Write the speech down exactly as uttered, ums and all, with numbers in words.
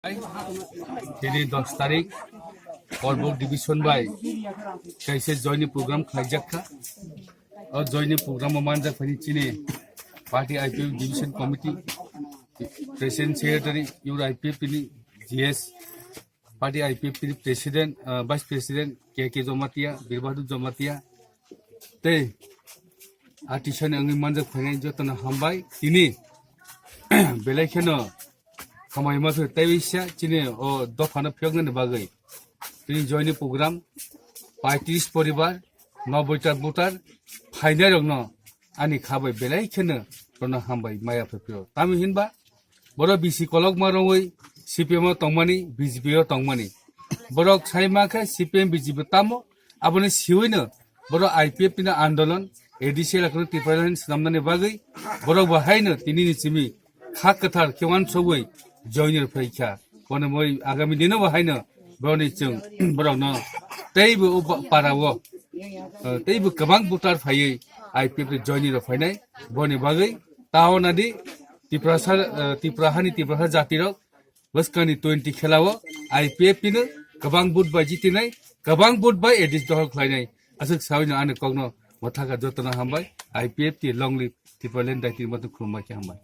Tini dos tarik Korbuk division bai kaisa joini program khlaijak kha. O joini program o manjak phani chini party I P F division committee president secretary, your I P F ni G S, party I P F ni president, uh, vice president K K Jamatia, Birbahadur Jamatia, tei artisan wngwi manjak phainai jotono hambai. Tini belai kheno hamai ma tei bisa chini o dophano phiyoknani bagwi tini joini program paitris poribar, nobboi ta voter phainai rokno ani khabai belai kheno rono hambai maya phai phio. Tamo hinba borok bisi kolokma rongwi C P M o tongmani, B J P o tongmani. Borok sai ma khe C P M, B J P tamo, aboni siwino borok I P F ni andolon, A D C elakano Tipraland swnamnani bagwi borok bo haino tinini simi kha kwthar khe uansugwi joini rw phai kha. Bono moi agami dino bo haino borokni chwng borokno teibo o ba-, para o, eh, teibo kwbang voter phaiwi I P F ni joini rw phainai. Boni bagwi tao nadi Tiprasa, eh, Tipra hani Tiprasa jatirok bwskangni twenty khela o I P F ni no kwbang vote bai jitinai, kwbang vote bai A D C dohor khlainai. Aswk sawi no ani kokno mwthaka jotono hambai. I P F ni long live Tipraland daiti matu khulumbai khe hambai.